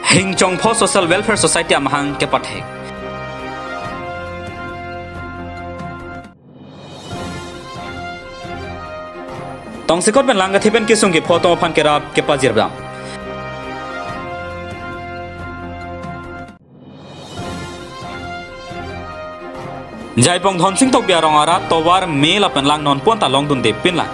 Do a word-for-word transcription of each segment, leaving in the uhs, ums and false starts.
Hingchongpho Social Welfare Society amahang kepathek. Tongsekot pen lang kethe pen kesung kepho atum aphan kerap kepajirdam. Jaipong Dhonsing Tokbi arong arat tovar me lapen lang non pon ta longdunde pinlang.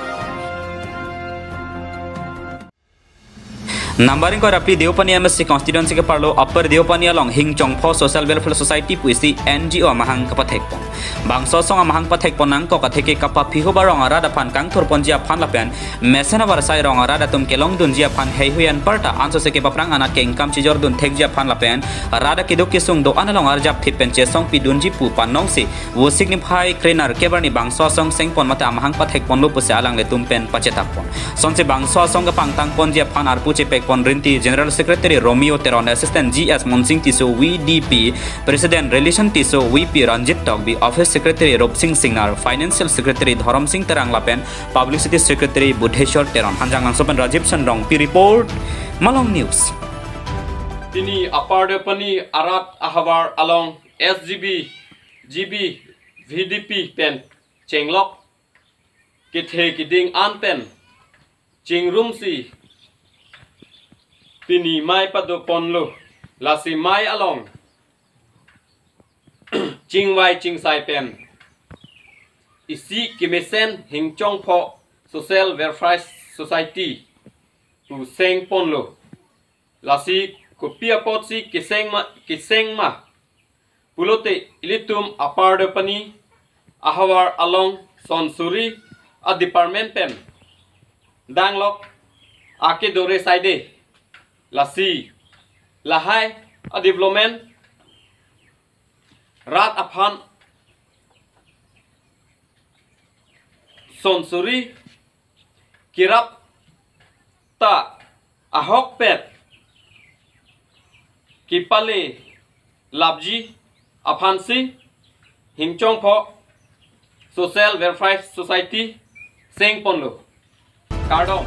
Number ingkoi ra phli Deopani M A C constituency keparlo Upper Deopani along Hingchongpho Social Welfare Society pusi N G O amahang kepathekpon. Bangso asong amahang pathekpon nangkok atheke kapaphiho ba rong arat aphan kangthurponji aphan lapen mesen avarsai rong arat atum kelongdunji aphan heihui anparta ansose kepaphrang anat kengkam chijordun thekji aphan lapen rat akeduk kesung do-an along arjapthip pen chesongpidunji pu panongsi Vosik niphai krenerkep arni bangso asong sengpon mate amahang pathekponlo pusi alanglitum pen pachetapon. Sonsi bangso asong kepangtangponji aphan arpu chepekpon rinti General Secretary Romeo Teron, Assistant G S Monsing Tisso, V D P, President Relation Tisso, V P Ranjit Tokbi, Office Secretary Rupsing Singnar, Financial Secretary Dhorom Sing Terang lapen Publicity Secretary Budheshwar Teron. Hanjanglangso pen Rajiv Shanrongpi report, Malong News. Pini Upper Deopani arat ahavar along S G B, G B, V D P pen chenglok kethe keding an pen chingrumsi pini mei padoponlo. Lasi mei along chingvai chingsai pen isi kemesen Hingchongpho Social Welfare Society pu sengponlo. Lasi kopi apotsi keseng ma, keseng ma pulote ilitum Upper Deopani ahavar along son suri a department pen danglok akedore saide. Lasi lahai a development rat aphan son suri kerap ta ahokpet kepale lapji aphansi Hingchongpho Social Welfare Society sengponlo. Kardom.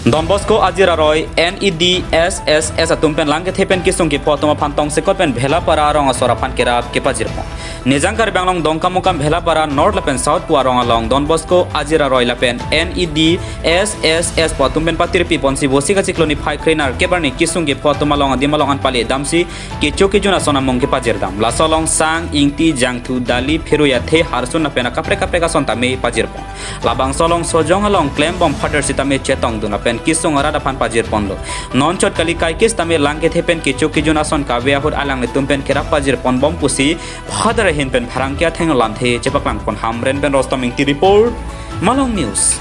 Don Bosco Ajir Aroi, N E D S S S atum pen lang kethe pen kesung kepho atum aphan tongsekot pen Bhelapara arong asor aphan kerap kepajirpon. Nijang Karbi Anglong Dongkamukam Bhelapara North lapen South pu arong along Don Bosco Ajir Aroi lapen N E D S S S pu atum pen patirpiponsi Vosik achiklo niphai krenerkep arni kesung kepho atum along adim along an pale damsi kecho kejun ason amung kepajirdam. Laso along sang, ingti, jangthu, dali, pherui athe, harsun lapen akaprek kaprek ason tame pajirpon. Labangso along sojong along klembom phatar sitame chetongdun lapen kesung arat aphan pajirponlo. Non chot kali kaikis tame lang kethe pen kecho kejun ason kave ahut alanglitum pen kerap pajirponbom pusi phatar ahin pen pherangke athengno lamthe chepaklangpon. Hamren pen Rostom Ingti report, Malong News.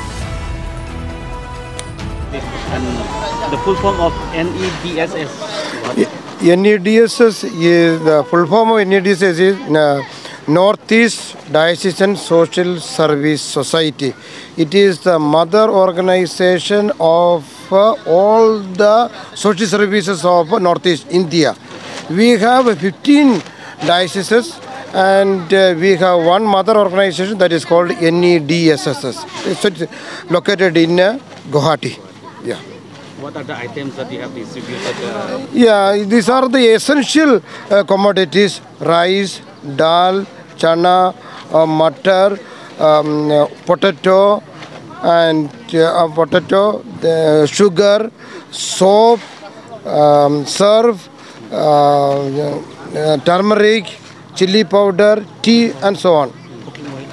And the full form of N E D S S. What? N E D S S is, the full form of N E D S S is, uh, Northeast Diocesan Social Service Society. It is the mother organization of, uh, all the social services of Northeast India. We have fifteen dioceses and, uh, we have one mother organization that is called N E D S S S. It's, it's located in, uh, Guwahati. Yeah. What are the items that you have distributed? Uh, Yeah, these are the essential, uh, commodities: rice, dal, chana, uh, matar, um, uh, potato, and, uh, uh, potato, the sugar, soap, um, surf, uh, uh, turmeric, chili powder, tea, and so on.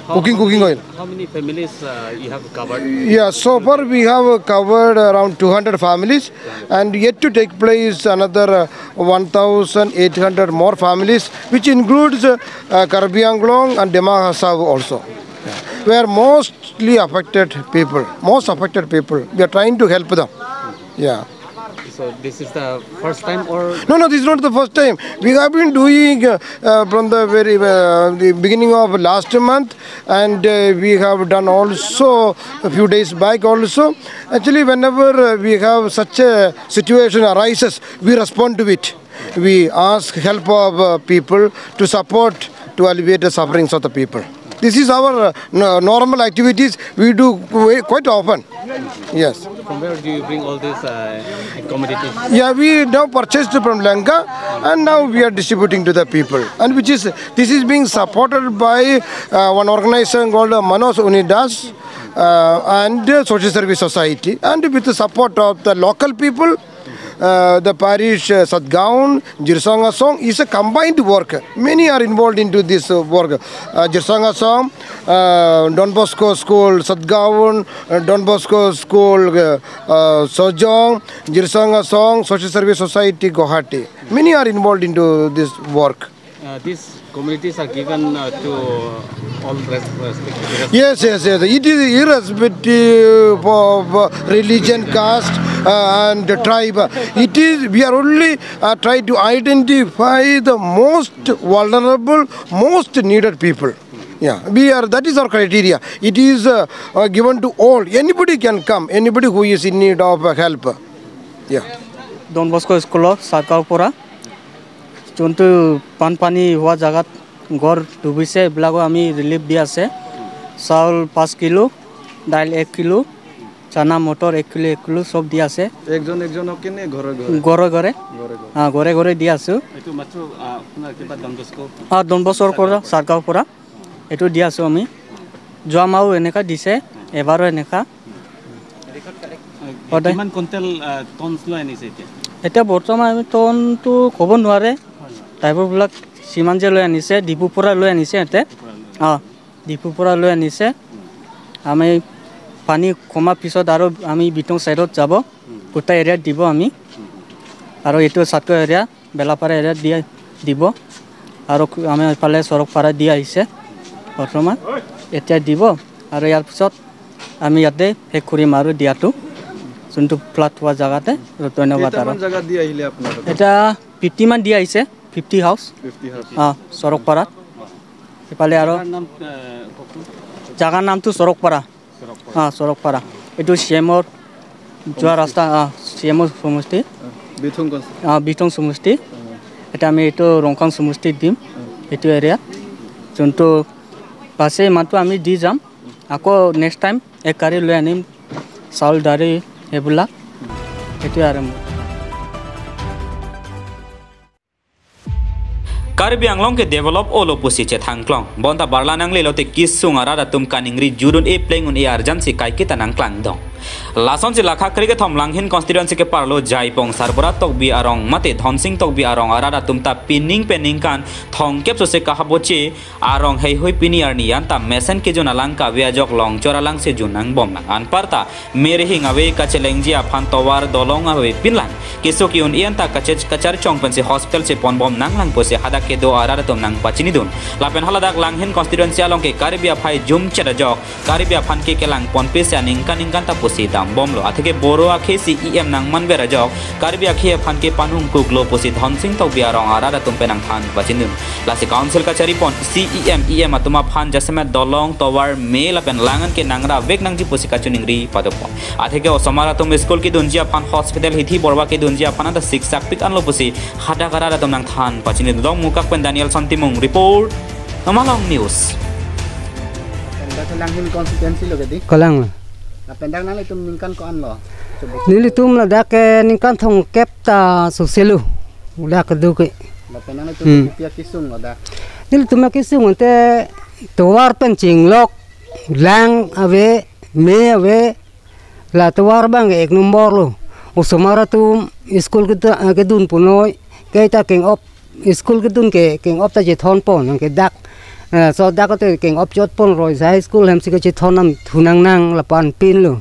How, Cooking, how cooking many, oil. How many families, uh, you have covered? Yeah, so far we have, uh, covered around two hundred families, and yet to take place another, uh, one thousand eight hundred more families, which includes, uh, uh, Karbi Anglong and Dima Hasao also, where mostly affected people, most affected people. We are trying to help them. Yeah. So this is the first time, or? No, no, this is not the first time. We have been doing, uh, uh, from the very, uh, the beginning of last month, and, uh, we have done also a few days back also. Actually, whenever, uh, we have such a situation arises, we respond to it. We ask help of, uh, people to support, to alleviate the sufferings of the people. This is our, uh, no-, normal activities we do qu-, quite often. Yes. From where do you bring all these uh, commodities? Yeah, we now purchased from Lanka, and now we are distributing to the people. And which is, this is being supported by uh, one organization called uh, Manas Unidas uh, and uh, Social Service Society, and with the support of the local people, uh, the parish uh, Satgaon, Jirsong Asong is a combined work. Many are involved into this uh, work. Uh, Jirsong Asong, uh, Don Bosco School, Satgaon, uh, Don Bosco School, uh, uh, Sojong, Jirsong Asong, Social Service Society, Guwahati. Many are involved into this work. Uh, these communities are given uh, to all res- respective. Yes, yes, yes. It is irrespective of uh, religion, caste, uh, and tribe. It is, we are only uh, trying to identify the most vulnerable, most needed people. Yeah, we are. That is our criteria. It is uh, uh, given to all. Anybody can come. Anybody who is in need of uh, help. Yeah. Don Bosco স্কুলৰ চাৰ্কলৰ পৰা যোনটো বানপানী হোৱা জেগাত ঘৰ ডুবিছে, এইবিলাকো আমি ৰিলিফ দি আছে। চাউল পাঁচ কিলো, দাইল এক কিলো, চানা মটৰ এক কিলো এক কিলো চব দি আছে। একজন একজনকে নে ঘৰে ঘৰে? ঘৰে ঘৰে। ঘৰে ঘৰে। হা, ঘৰে ঘৰে দি আছো। এইটো মাত্ৰ আহ, আপোনাৰ কিবা ডন বস্কো? হা, ডন বস্কোৰ পৰা, চাৰ্কলৰ পৰা এইটো দি আছো আমি। যোৱা মাহো এনেকা দিছে, এবাৰো এনেকা। সদায়। কিমান কুইণ্টেল আহ, টনছ লৈ আনিছে এতিয়া? এতিয়া বৰ্তমান আমি টনটো ক'ব নোৱাৰে। ড্ৰাইভাৰবিলাক যিমান যে লৈ আনিছে, ডিপুৰ পৰা লৈ আনিছে সিহঁতে। অ', ডিপুৰ পৰা লৈ আনিছে। আমি পানী কমাৰ পিছত আৰু আমি বিটং চাইডত যাব, গোটেই এৰিয়াত দিব আমি। আৰু এইটো চাৰ্কল এৰিয়া, বেলাপাৰা এৰিয়াত দিয়া দিব। আৰু আমি এইফালে চৰকপাৰা দি আহিছে বৰ্তমান, এতিয়া দিব। আৰু ইয়াৰ পিছত আমি ইয়াতে শেষ কৰিম আৰু দিয়াটো, যোনটো ফ্লাড হোৱা জেগাতে। আৰু ধন্যবাদ আৰু। কেইটামান জেগাত দি আহিলে আপোনালোকে? এতিয়া ফিফটি মান দি আহিছে, ফিফটি হাউচ। Fifty house. অ', চৰকপাৰাত। এইফালে আৰু জাগাৰ নাম, এ, কওকচোন। জাগাৰ নামটো চৰকপাৰা। চৰকপাৰা। অ', চৰকপাৰা। এইটো চি এমৰ যোৱা ৰাস্তা, অ', চি এমৰ সমষ্টি। অ', বিথুং কনষ্টি-, অ', বিথুং সমষ্টি। অ'। এতিয়া আমি এইটো ৰংখাং সমষ্টিত দিম, অ'। এইটো এৰিয়া। যোনটো বাছে ইমানটো আমি দি যাম। আকৌ নেক্সট টাইম এক গাড়ী লৈ আনিম, চাউল, দালি, সেইবিলাক। সেইটোৱে আৰু মোৰ। Karbi Anglong ke develop olo pusi chethangklong. Bonta barla nangle lote kesung arat atum kaningri judun-e pleng un-e arjan si kaiketa nangklangdong. Lasonsi Lakha kre-kethom Langhin constituency ke-arlo Jaipong Sarbura Tokbi arong mate Dhonsing Tokbi arong arat atum ta pining peningkan thomkep sose kahaboche arong heihui pini arni anta mesen kejun alang kave ajok longchor alang si jun nangbom nang. Anparta merihing ave, kachelengji aphan tovar dolong ave pinlang keso ke-un-e anta kache-, kacharchong pensi hospital si ponbom nanglang pusi hadak kedo arat atum nangpachinidun. Lapen haladak Langhin constituency along ke Karbi aphai jumchet ajok Karbi aphan ke kelang ponpe si aningkan ningkan ta pusi dambomlo. Atheke Boro akhei si E M nangmanver ajok Karbi akhei aphan ke panhung kuklo pusi Dhonsing Tokbi arong arat atum pen nangthan pachinidun. Lasi council kachari pon C E M, E M atum aphan jasemet dolong, tovar, me lapen lang an ke nangra vek nangji pusi kachiningri padopon. Atheke osomar atum school kedunji aphan, hospital hithi borwa kedunji aphan anta siksak pik anlo pusi hadak arat atum nangthan pachinidun. Mukak pen Danielson Timung report, Malong News. Pendak Langhin constituency lo kedi? Kalang. Lapen dak nanglitum ningkan ko-an lo? Nelitum ladak ke ningkan thomkep ta soselo. Ladak kedo ke. Lapen nanglitum Hmm. kopi akesung lo dak? Nelitum akesung ante tovar pen chinglok, lang ave, me ave, la tovar abang ek nombor lo. Osomar atum school keda-, kedun punoi, kaita keng-op, school kedun ke keng-op ta chethon pon, nang ke dak, eh, so dak te keng-op chot pon roi sa school hem si kechethon nam thu nangnang lapu-an pinlo.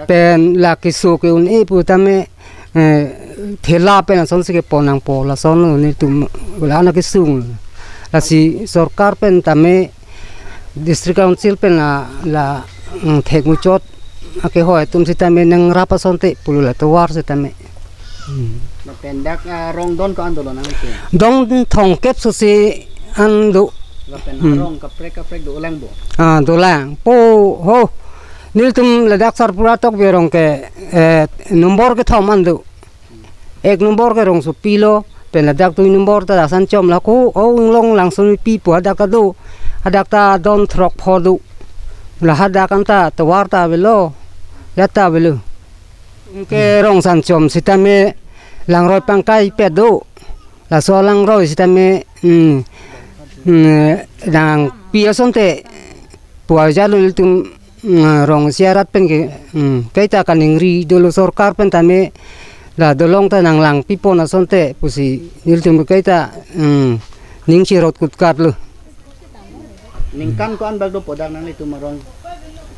Pen la keso ke-un-e pu tame, eh, thela pen asonsi kepon nangpo, lason lo nelitum la-an akesung. Lasi sorkar pen tame District Council pen la, la, mm, thek muchot akehoi atum sitame nangrap asonte pulo la tovar sitame. Hmm. Lapen dak, ah, rong don ko-an dolo nang ke? Dong thomkep sose an do. Lapen Hmm. rong kaprek kaprek dolang bo? Ah, dolang. Po ho. Nelitum ladak Sarbura Tokbi arong ke, eh, nombor kethom an do. Ek nombor ke Rongsopi lo, pen ladak dui nombor ta Dasanchom, lako o Inglong Langsunpi pu hadak ta do, hadak ta don throk pho do. La hadak anta tovar ta avelo, la ta avelo. Ke rong sanchom sitame langroi pangkai pet do. Laso langroi sitame, hmm, hmm, nangpi asonte puarjalo nelitum, hmm, rong isi arat pen ke, hmm, kaita kaningri dolo sorkar pen tame la dolong ta nanglangpipon asonte pusi nelitum kaita, hmm, ning chirot kutkatlo. Ningkan ko-an bak dopo dak nanglitum arong?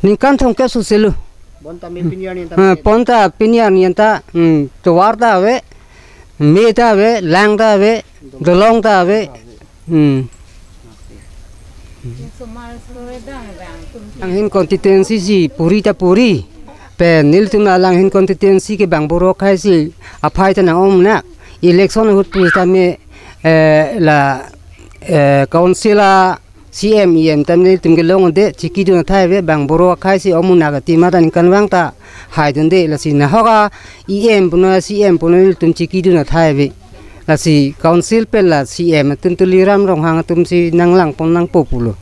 Ningkan thomkep suselo. Bonta me pini arni anta. Ah, bonta pini arni anta, hmm, tovar ta ave, me ta ave, lang ta ave, dolong ta ave. Hmm. Langhin constituency si puri ta puri. Pen nelitum la Langhin constituency ke bang boro akhai si aphai ta nang-om nak. Election ahut pusitame, eh, la, eh, council a C M, E M tame nelitum kelong de chikidun athai ave, bang boro akhai si om munak ati mata ningkan vang ta haidunde, lasi nahok a E M puno C M puno nelitum chikidun athai ave. Lasi council pen la C M atum Tuliram Ronghang atum si nanglangpon nangpo pulo.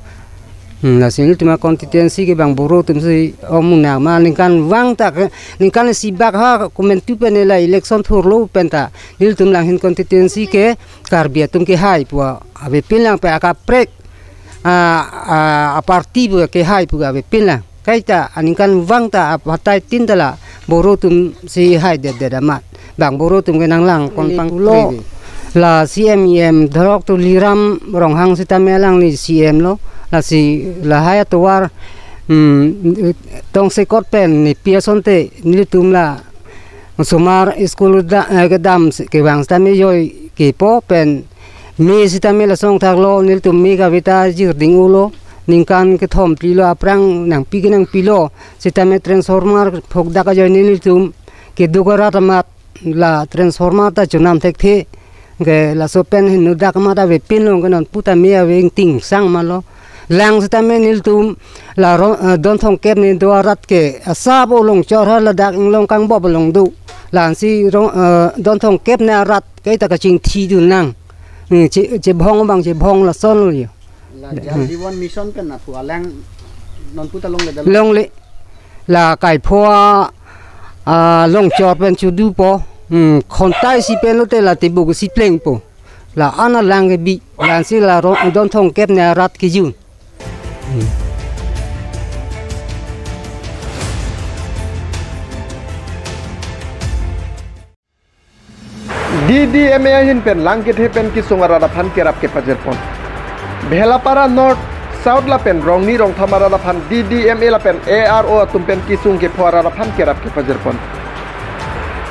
Hmm, lasi nelitum a constituency ke bang boro atum si om munak ma ningkan vang ta ke, ningkan isi bak ha komantu pen la election thurlo pen ta nelitum Langhin constituency ke Karbi atum kehai pu avepin lang, pen akaprek a, a, a party pu kehai pu avepin lang. Kaita aningkan vang ta apatai tin ta la boro atum si haidet det amat. Bang boro atum ke nanglangpon panglo. La C M E M dorok Tuliram Ronghang sitame alangli C M lo. Lasi lahai atovar, hmm, tongsekot pen nepi asonte nelitum la osomar school da, eh, kedam si, kevang sitame joi kepo pen me sitame lason thaklo, nelitum me kave ta jirding ulo, ningkan kethom plilo, aphrang nangpi ke nangpilo, sitame transformer phokdak ajoine nelitum keduk arat amat la transformer ta chonam thekthe. Ke laso pen hinu dak amat avepin long ke non puta me ave ingting sang malo. Lang sitame nelitum la ro-, eh, don thomkep ne do arat ke asap o Longchor ha ladak inglong kangbop along do. Langsi ro-, eh, don thomkep ne arat kaita kachingthidun nang. Hmm, che, chebhong bang chebhong lason lo yo. La Jal Jeevan Mission pen na thu alang non puta longle dal. Longle. La kaipho a, a, Longchor pen chudupo. Hmm, khontai si pen lote la tebuk si plengpo. La ana lang ke bi, langsi la ro-, don thomkep ne arat kejun. Hmm. D D M A ahin pen lang kethe pen kesung arat aphan kerap kepajirpon. Bhelapara North, South lapen Rongni Rongtham arat aphan D D M A lapen A R O atum pen kesung kepho arat aphan kerap kepajirpon.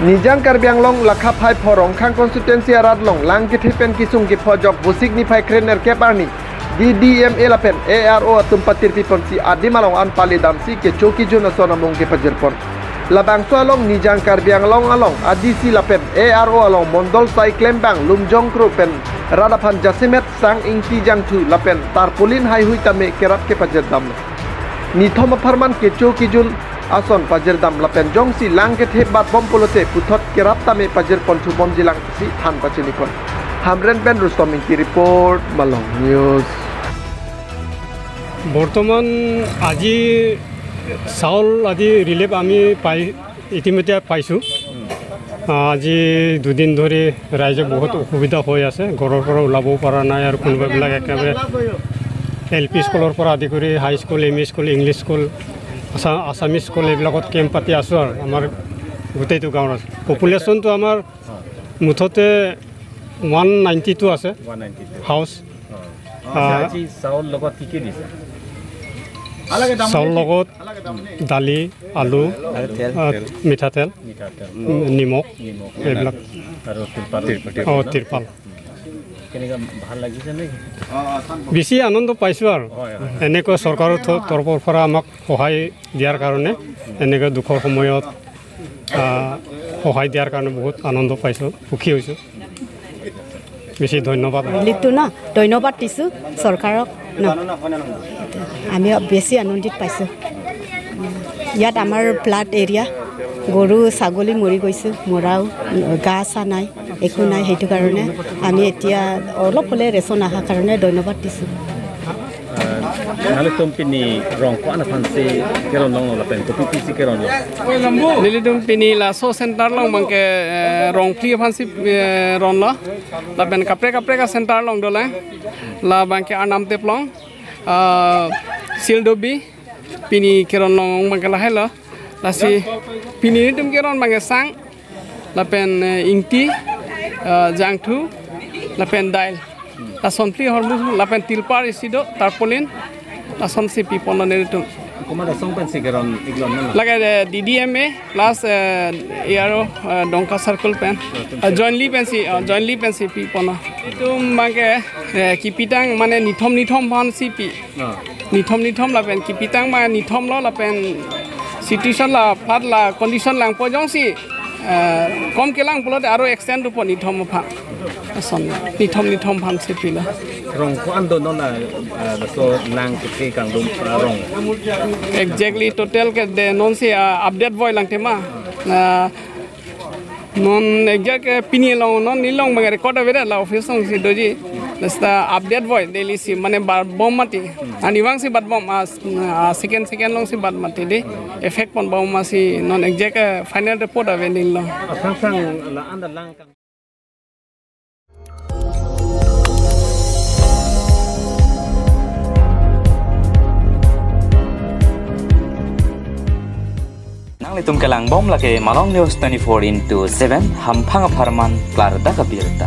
Nijang Karbi Anglong lakha phai pho Rongkhang constituency arat along lang kethe pen kesung kepho ajok Vosik niphai krenerkep arni D D M A lapen A R O atum patirpiponsi adim along an pali damsi kecho kejun ason amung kepajirpon. Labangso along Nijang Karbi Anglong along A D C lapen A R O along mondol sai klembang Lumjong Kro pen rat aphan jasemet sang ingti jangthu lapen tarpaulin haihui tame kerap kepajirdamlo. Nithom apharman kecho kejun ason pajirdam lapen jongsi lang kethe bat bom pulote puthot kerap tame pajirpon thubom jilang si than pachinipon. Hamren pen Rustom Ingti report, Malong News. বৰ্তমান আজি চাউল আদি ৰিলিফ আমি পাই, ইতিমধ্যে পাইছোঁ। আহ, আজি দুদিন ধৰি ৰাইজে বহুত অসুবিধা হৈ আছে, ঘৰৰ পৰা ওলাবও পৰা নাই আৰু কোনোবাবিলাক একেবাৰে এল পি স্কুলৰ পৰা আদি কৰি high school, M E school, English school, আছা-, আছামিজ স্কুল এইবিলাকত কেম্প পাতি আছোঁ আৰু আমাৰ গোটেইটো গাঁৱৰ আছে। পপুলেশ্যনটো আমাৰ মুঠতে ওৱান নাইণ্টি টু আছে। One ninety two. হাউচ। অ। অ, আ, আজি চাউল লগত কি কি দিছে? চাউল লগত দালি, আলু, আৰু তেল। আ, মিঠাতেল, মিঠাতেল। উম, নিমখ, নিমখ। এইবিলাক। আৰু তিৰপাল। তিৰপাল। অ, তিৰপাল। কেনেকুৱা, ভাল লাগিছে নেকি? বেছি আনন্দ পাইছোঁ আৰু। হয়, হয়। এনেকুৱা চৰকাৰৰ থ-, তৰফৰ পৰা আমাক সহায় দিয়াৰ কাৰণে, এনেকুৱা দুখৰ সময়ত আহ, সহায় দিয়াৰ কাৰণে বহুত আনন্দ পাইছোঁ, সুখী হৈছোঁ। বেছি ধন্যবাদ। লিটু ন, ধন্যবাদ দিছোঁ চৰকাৰক ন। আমি বেছি আনন্দিত পাইছোঁ। ইয়াত আমাৰ ফ্লাড এৰিয়া, গৰু, ছাগলী মৰি গৈছে, মৰাও, গা চা নাই, একো নাই। সেইটো কাৰণে আমি এতিয়া অলপ হ'লে ৰেচন অহাৰ কাৰণে ধন্যবাদ দিছোঁ। Nanglitum pini rong ko-an aphansi keron longlo lapen kopi pisi keron lo? Nelitum pini laso center along abangke, eh, rong phli aphansi, eh, ronlo. Lapen kaprek kaprek a-center along dolang. La abangke Arnam Teplong, ah, Sildobi, pini keron long abangke lahelo. Lasi pini nelitum keron abangke sang, lapen, eh, ingti, eh, jangthu, lapen dail. Lason phli ahormu, lapen tilpar isi do, tarpaulin. Lasonsi piponlo nelitum. Komat asong pensi keron iklon na? Lake, eh, D D M A plus, eh, A R O, eh, Dongka Circle pen. Eh, jointly pensi, eh, jointly pensi piponlo. Nelitum abangke, eh, kipitang mane nithom nithom aphansi pi. Ah. Nithom nithom lapen kipitang ma nithom lo lapen situation la flood la condition langpo jongsi, eh, kom kelang pulote aro extend dopo nithom aphan. Ason nithom nithom aphansi pilo. Rong ko-an do non la, eh, laso lang kethe kangdum, eh, rong? Exactly total ke de nonsi, ah, update voi lang tema. Ah, non exact, eh, pini along non nelilong abang record avedet la office alongsi doji. Lasi ta update voi daily si mane batbom mati. Arnivangsi batbom, ah, s-, ah, second second alongsi bat mati de. Effect ponbom mati si non exact, eh, final report ave nelilong. Athang thang la-an ta lang kang. Nanglitum kelangbom lake Malong News twenty-four into seven, hamphang apharman klardak abirta.